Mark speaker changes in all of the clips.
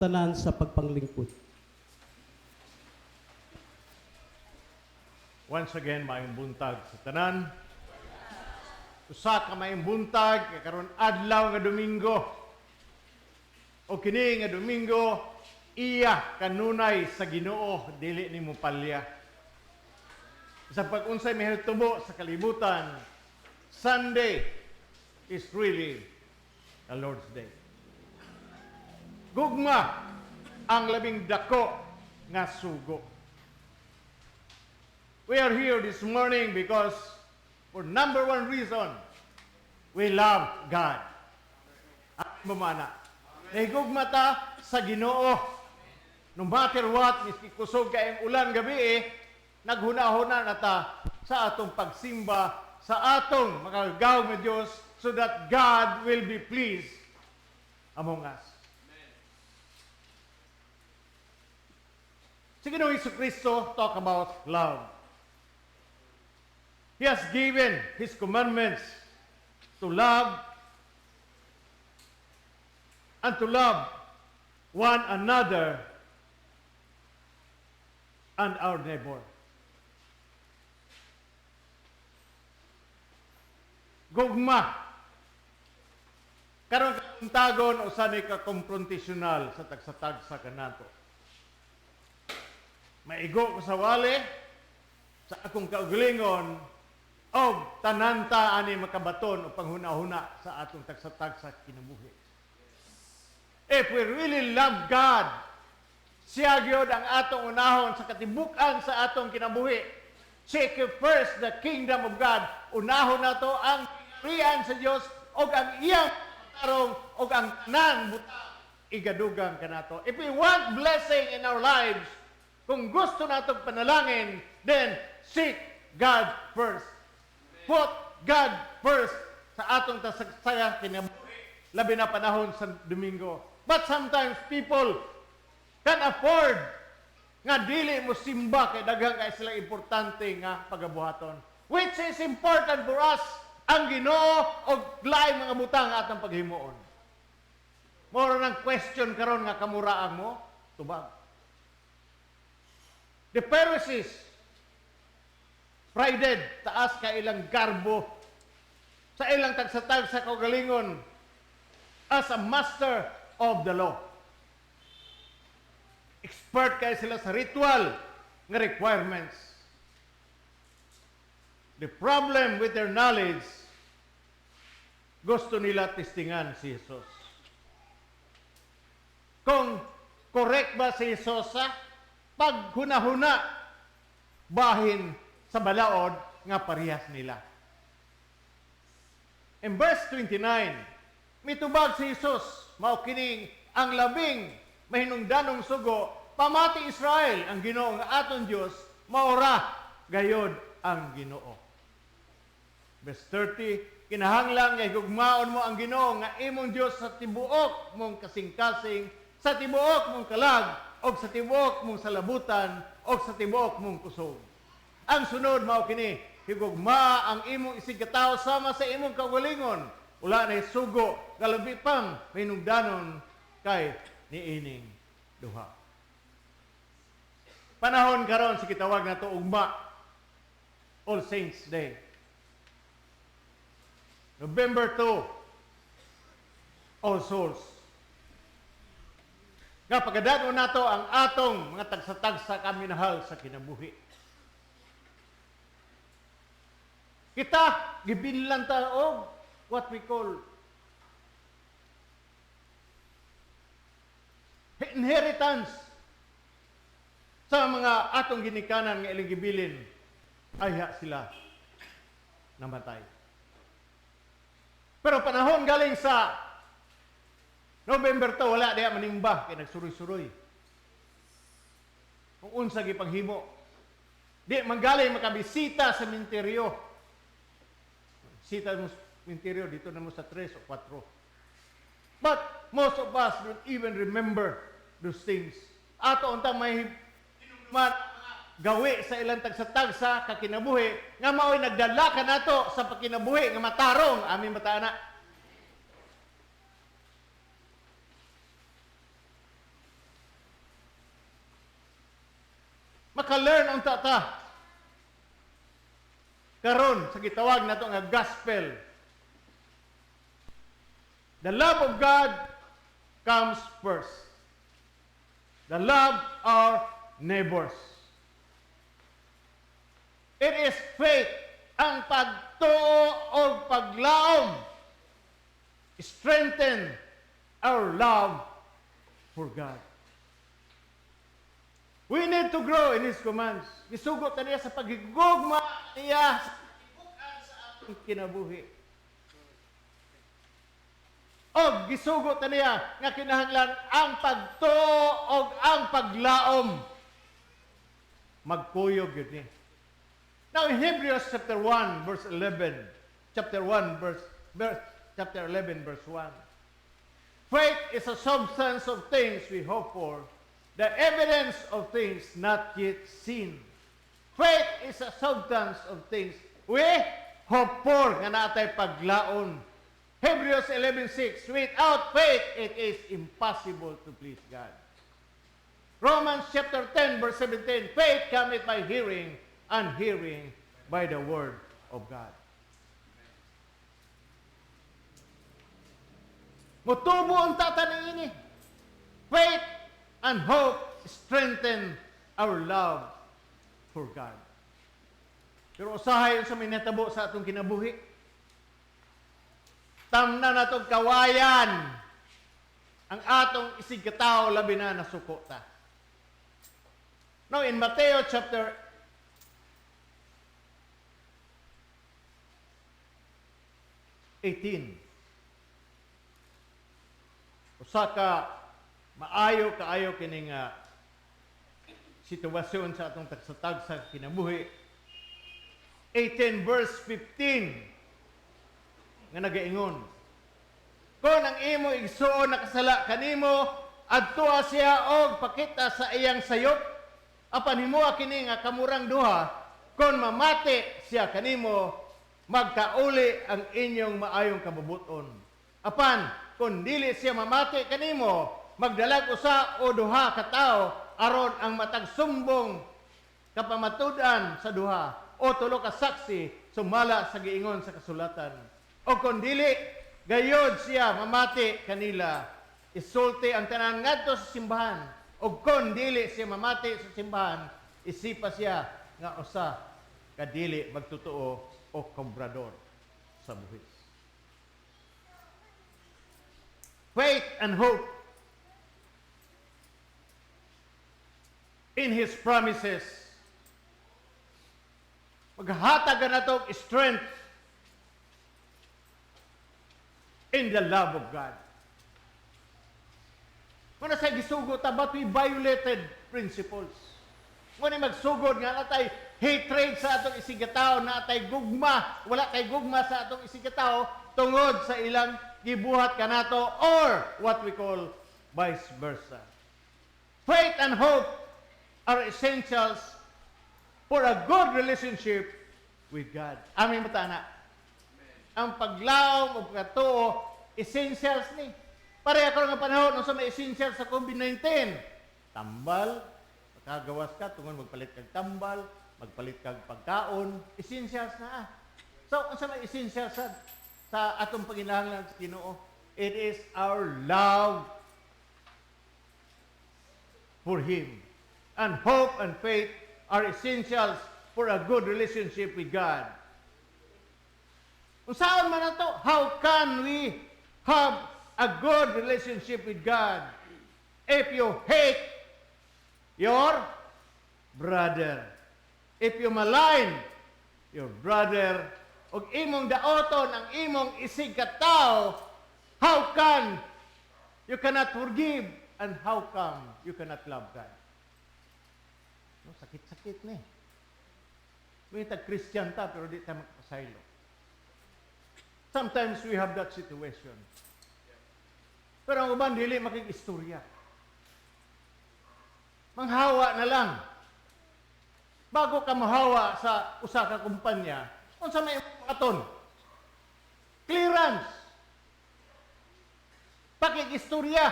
Speaker 1: Tanan sa pagpanglingkod.
Speaker 2: Once again, maayong buntag sa tanan. Usa ka maayong buntag kay karon adlaw nga Domingo. O kini nga Domingo iya kanunay sa Ginoo, dili nimo palya. Sa pag-unsay mahitabo sa kalibutan, Sunday is really the Lord's Day. Gugma ang labing dako nga sugo. We are here this morning because for number one reason, we love God. Amen ba ana? Nahigugma ta sa Ginoo. No matter what, miski kusog kayong ulan gabi eh, naghuna-huna na ta sa atong pagsimba, sa atong makagagahom nga Diyos, so that God will be pleased among us. Si Ginoong Kristo talk about love. He has given His commandments to love and to love one another and our neighbor. Gugma. Karon kauntagon usa ni ka konfrontational sa tagsa-tagsa kanato. Maigo ko sa wali sa akong kaugalingon og tananta ani makabaton o panghuna-huna sa atong tagsa-tagsa kinabuhi. If we really love God, siya gyud ang atong unahon sa katibuk-an sa atong kinabuhi. Seek ye first the kingdom of God. Unahon nato ang rian sa Dios og ang iyang tarong og ang tanan butang igadugang kanato. If we want blessing in our lives, kung gusto natong panalangin, then seek God first. Put God first sa atong tasagsaya kinabuhi, labi na panahon sa Domingo. But sometimes people can afford nga dili mo simba kay daghan kay sila importante nga pagabuhaton. Which is important for us ang Ginoo og laing mga butang nga atong paghimuon. Moro ng question karon nga kamuraang mo tubag. The Pharisees prided taas ka ilang garbo sa ilang tagsatag sa kaugalingon as a master of the law. Expert kay sila sa ritual nga requirements. The problem with their knowledge, gusto nila testingan si Jesus. Kung correct ba si Jesus sa paghunahuna bahin sa balaod nga parehas nila. In verse 29, mitubag si Jesus, mao kining ang labing mahinungdanong sugo, "Pamati Israel, ang Ginoo nga aton Dios, maora gayod ang Ginoo." Verse 30, kinahanglan nga higugmaon mo ang Ginoo nga imong Dios sa tibuok mong kasing-kasing, sa tibuok mong kalag, og sa tibuok mong salabutan, og sa tibuok mong kusog. Ang sunod mao kini, higugma ang imong isigkatawo sama sa imong kaugalingon. Wala na sugo, galabi pang hinungdanon kay niining duha. Panahon karon sa gitawag nato ugma, All Saints Day. November 2, All Souls. Nga pagkadako nato ang atong mga tagsa-tagsa kaminahal sa kinabuhi. Kita, gibillan ta og what we call inheritance sa mga atong ginikanan nga ilang gibilin, ayha sila namatay. Pero panahon galing sa November 2, wala diha manimba kay nagsuroy-suroy. Kung unsa gipanghimo. Di man galing makabisita sa minteryo. Bisita mo sa minteryo dito na mo sa 3 o 4. But most of us don't even remember those things. Ato untang may man gawi sa ilang tagsa-tagsa kakinabuhi nga mao'y nagdala ka nato sa pakinabuhi nga matarong aming bata na. Maka-learn unta ta karon sa gitawag nato nga gospel. The love of God comes first. The love our neighbors. It is faith, ang pagtuo o paglaom, strengthen our love for God. We need to grow in His commands. Gisugot ta niya sa paghigugma niya sa tibukan sa atong kinabuhi. O gisugot ta niya nga kinahanglan ang pagtuo o ang paglaom. Magkuyog gyud ni. Now in Hebrews chapter 1 verse 11, chapter 1 verse chapter 11 verse 1. Faith is a substance of things we hope for, the evidence of things not yet seen. Faith is a substance of things we hope for, nga naa tay paglaon. Hebrews 11:6, without faith, it is impossible to please God. Romans chapter 10, verse 17, faith cometh by hearing, and hearing by the word of God. Mutubo unta ta niini. Faith and hope strengthen our love for God. Pero usahay sa may natabo sa atong kinabuhi. Tamna natong kawayan ang atong isig katao, labi na nasuko ta. Now in Mateo chapter 18, usa ka maayo kaayo kining sitwasyon sa atong tagsa-tagsa kinabuhi. 18 verse 15 nga nagaingon, "Kon ang imo igsuon nakasala kanimo, adtoa siya og pakita sa iyang sayop. Apan himoa kini nga kamurang duha, kon mamati siya kanimo, magkauli ang inyong maayong kabubuton. Apan kon dili siya mamati kanimo, magdalag usa o duha ka tawo aron ang matag sumbong kapamatud-an sa duha o tulo ka saksi sumala sa giingon sa kasulatan. O kon dili gayod siya mamati kanila, isulti ang tanan ngadto sa simbahan. O kon dili siya mamati sa simbahan, isipa siya nga usa ka dili magtotoo o kobrador sa buhis." Faith and hope in His promises maghatag nato og strength in the love of God. Muna sa gisugo ta, but we violated principles. Muna magsugod nga natay hatred sa atong isigataw, natay gugma, wala tay gugma sa atong isigataw tungod sa ilang gibuhat kanato or what we call vice versa. Faith and hope are essentials for a good relationship with God. Amen ba na? Ang paglaom o pagkatuo, essentials ni. Pareha ko nga panahon unsa may essentials sa COVID-19. Tambal, makagawas ka tungod magpalit kag tambal, magpalit kag pagkaon, essentials na. So, unsa may essentials sa atong panginahanglan sa Ginoo? It is our love for Him. And hope and faith are essentials for a good relationship with God. Unsaon man ato? How can we have a good relationship with God if you hate your brother? If you malign your brother, og imong daoton ang imong isig katawo, how can you cannot forgive and how come you cannot love God? No, sakit-sakit ni. May tag Christian ta pero di ta makapasaylo. Sometimes we have that situation. Pero ang uban dili makig-istorya. Manghawa na lang. Bago ka mahawa sa usa ka kumpanya, unsa may aton? Clearance. Pakig-istorya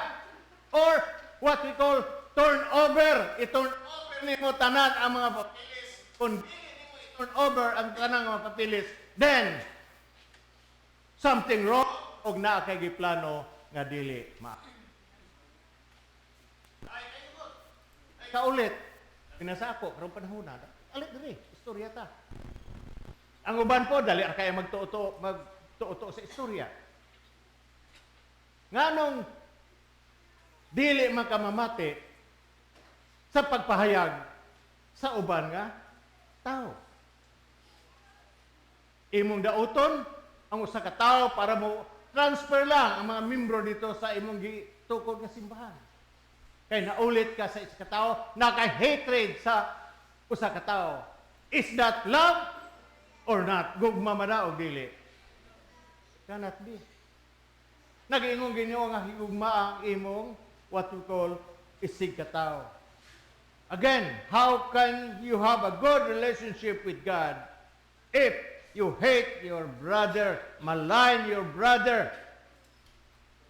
Speaker 2: or what we call Turn over, i-turn over nimo tanan ang mga papeles. Kung dili nimo i-turn over ang tanang mga papeles, then something wrong og naa kay giplano nga dili ma. Ay, kaulit. Pinasa ako, karong panahon na. Alit diri, istorya ta. Ang uban po, dali ra kaya magtuo-tuo sa istorya. Nganong dili man ka mamati sa pagpahayag sa uban nga tao? Imong dauton ang usa ka tawo para mo transfer lang ang mga membro dito sa imong gitukod nga simbahan. Kay naulit ka sa isa ka tawo, naka-hatred sa usa ka tawo. Is that love or not? Gugma man na o dili? Cannot be. Nag-ingon Ginoo nga higugma ang imong what we call isig ka tao. Again, how can you have a good relationship with God if you hate your brother, malign your brother,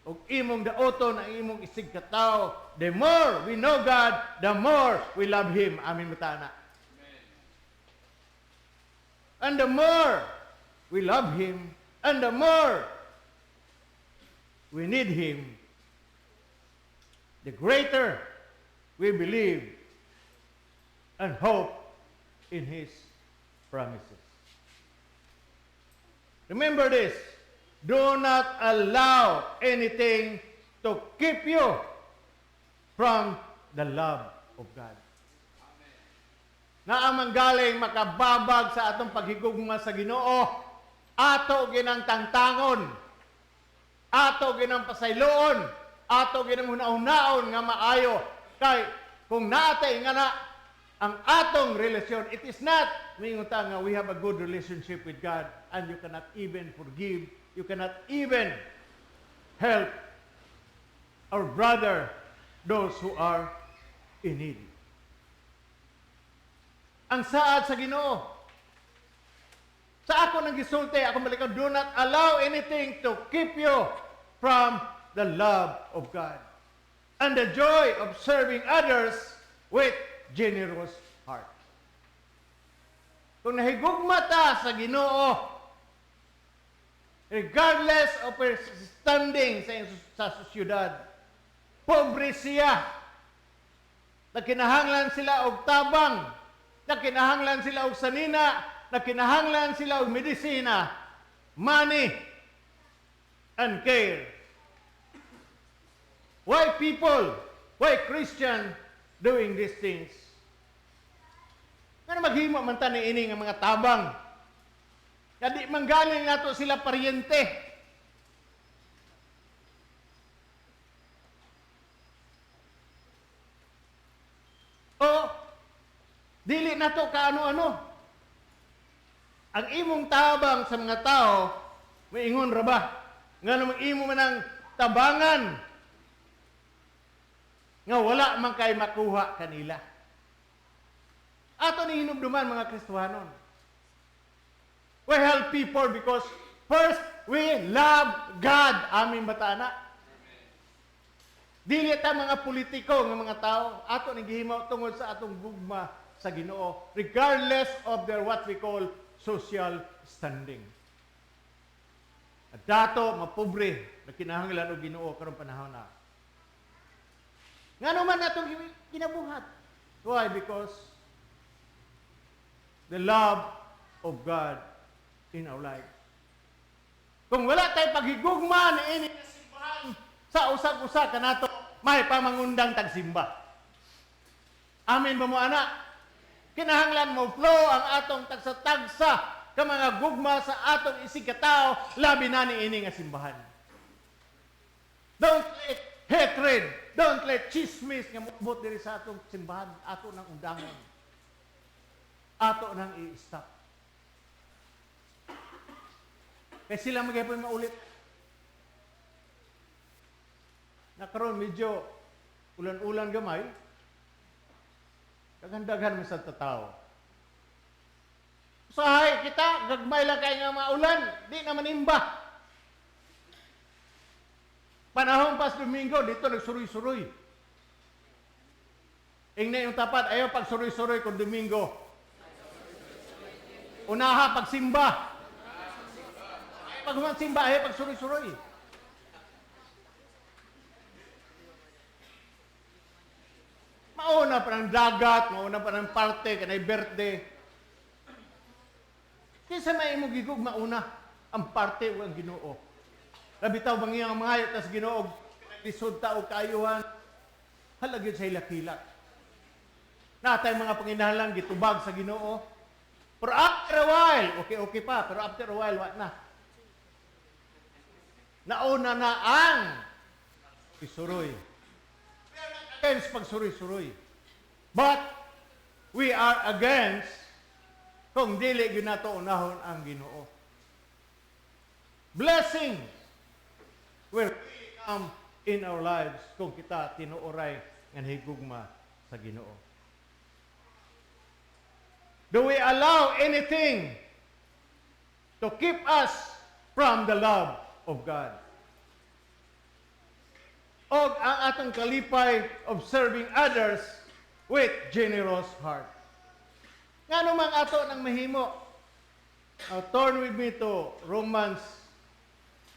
Speaker 2: ug imong daoton ang imong isig ka tao? The more we know God, the more we love Him. Amen ba na? And the more we love Him, and the more we need Him, the greater we believe and hope in His promises. Remember this: do not allow anything to keep you from the love of God. Naa man galing makababag sa atong paghigugma sa Ginoo, ato ginang tangtangon, ato ginang pasayloon, ato ginang hunahunaon nga maayo kay kung naatay nga na ang atong relasyon, it is not mingon ta nga we have a good relationship with God and you cannot even forgive, you cannot even help our brother, those who are in need. Ang saad sa Ginoo. Sa ako nang gisulti, ako balikan, do not allow anything to keep you from the love of God and the joy of serving others with generous heart. Kung nahigugma ta sa Ginoo, regardless of her standing sa sosyudad, pobre siya, nagkinahanglan sila og tabang, nagkinahanglan sila og sanina, nagkinahanglan sila og medisina, money, and care. Why people, why Christian doing these things? Ngano maghimo man ta ni ini nga mga tabang? Nga di man galing nato sila paryente. O dili nato kaano-ano. Ang imong tabang sa mga tao, maingon ra ba? Nga namang imo man ang tabangan nga wala man kay makuha kanila. Ato ni hinumduman, mga Kristohanon. We help people because first we love God. Amin ba ta ana? Dili ta mga politiko nga mga tao. Ato ni gihimo tungod sa atong gugma sa Ginoo, regardless of their what we call social standing. At dato mapobre na kinahanglan og Ginoo karong panahon na. Ngano man atong ginabuhat? Why? Because the love of God in our life. Kung wala tayo paghigugma ni ini nga simbahan sa usag-usa kanato, may pamangundang tagsimba. Amen ba mo ana? Kinahanglan mo flow ang atong tagsa-tagsa ka mga gugma sa atong isig katao, labi na ni ini nga simbahan. Don't let hatred, don't let chismis nga moabot diri sa atong simbahan, ato nang undangon. Ato nang i-stop. Kay sila magyapon maulit. Nakaroon medyo ulan-ulan gamay, daghan-daghan man sa tao. Usahay kita, gagmay lang kay nga maulan, di na manimba. Panahon pas Domingo, dito nagsuroy-suroy. Ingna imong tapad, ayaw pagsuroy-suroy kung Domingo. Unaha pagsimba. Pag simba, ayaw pagsuroy-suroy. Mauna pa ng dagat, mauna pa ng parte, kanay birthday. Kinsa may imong gigugma una ang parte o ang Ginoo? Labi taw bang iyang mga tas Ginoo lisod ta og kaayuhan. Halagid sa hilak-hilak. Natay mga panginahanglan gitubag sa Ginoo. Pero after a while, okay okay pa, pero after a while wa na. Nauna na ang isuroy. Against pagsuroy-suroy. But we are against kung dili gyud nato unahon ang Ginoo. Blessings will come in our lives kung kita tinuoray nga higugma sa Ginoo. Do we allow anything to keep us from the love of God? Og ang atong kalipay of serving others with generous heart. Ngano mang ato nang mahimo? Now, turn with me to Romans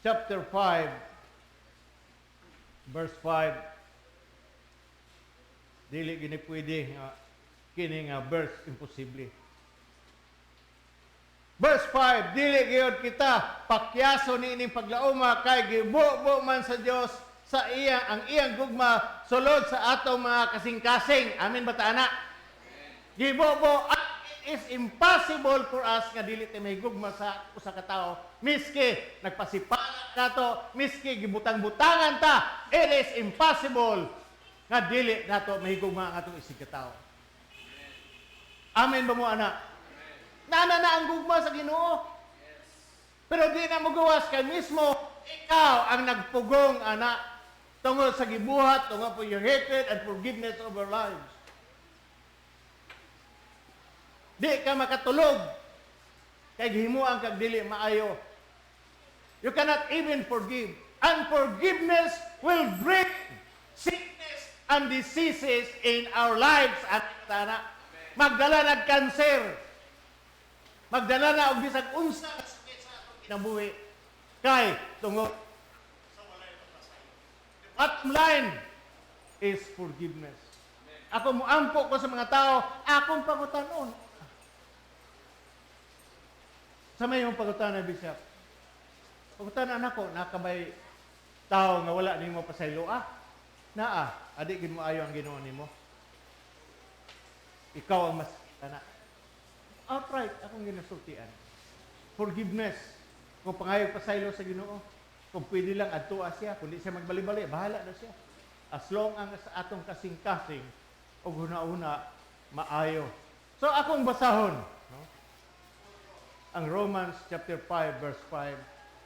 Speaker 2: chapter 5, verse 5. Dili gini pwede nga kini nga verse imposible. Verse 5, dili gyud kita pakyaso ni ining paglauma kay gibubo man sa Dios sa iya ang iyang gugma sulod sa atong mga kasing-kasing. Amen ba ta ana? Gibubo, it is impossible for us nga dili tay may gugma sa usa ka tawo, miski nagpasipangan nato, miski gibutang-butangan ta, it is impossible nga dili nato mahigugma ang atong isig ka tawo. Amen ba mo ana? Nana na ang gugma sa Ginoo. Pero di na mo gawas kay mismo ikaw ang nagpugong ana tungod sa gibuhat, tungod for your hatred and forgiveness of our lives. Di ka makatulog kay gihimuan kag dili maayo. You cannot even forgive. Unforgiveness will bring sickness and diseases in our lives. At tana, magdala ng kanser. Magdala na og bisag unsa nga sakit sa atong kinabuhi. Kay tungod sa walay pagpasaylo. The bottom line is forgiveness. Ako muampo ko sa mga tao, akong pangutanon. Sa may imong pangutana, Bishop? Pangutana nako, nakabay tao nga wala nimo pasaylo ah. Naa, adi gid mo ayo ang Ginoo nimo. Ikaw ang mas ana. Outright akong ginasultian. Forgiveness. Kung pangayo pasaylo sa Ginoo, kung pwede lang adtoa siya, kung di siya magbali-bali, bahala na siya. As long ang sa atong kasing-kasing og huna-huna maayo. So akong basahon, no? Ang Romans chapter 5 verse 5.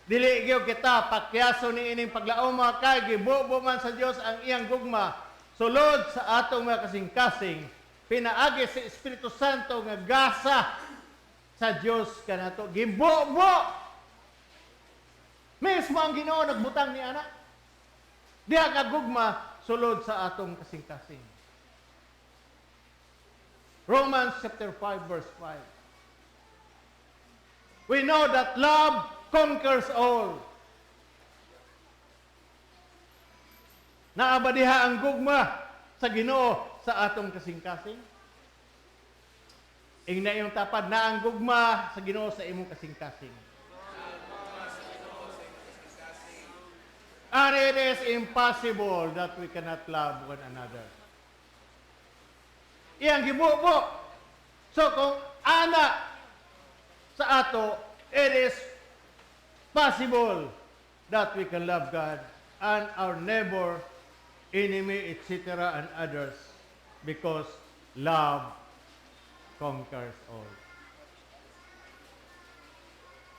Speaker 2: Dili gyud kita pakyaso ni ining paglauma kay gibubo man sa Dios ang iyang gugma sulod sa atong mga kasing-kasing pinaagi sa Espiritu Santo nga gasa sa Dios kanato. Gibubo mismo ang Ginoo nagbutang ni ana diha ka gugma sulod sa atong kasing-kasing. Romans chapter 5 verse 5. We know that love conquers all. Naa ba diha ang gugma sa Ginoo sa atong kasing-kasing? Ingna imong tapad, na ang gugma sa Ginoo sa imong kasing-kasing. And it is impossible that we cannot love one another. Iyang gibubo. So kung ana sa ato, it is possible that we can love God and our neighbor, enemy, etc., and others because love conquers all.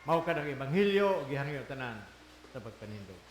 Speaker 2: Mao ka ng Ebanghelyo, gihangyo tanan sa pagpanindog.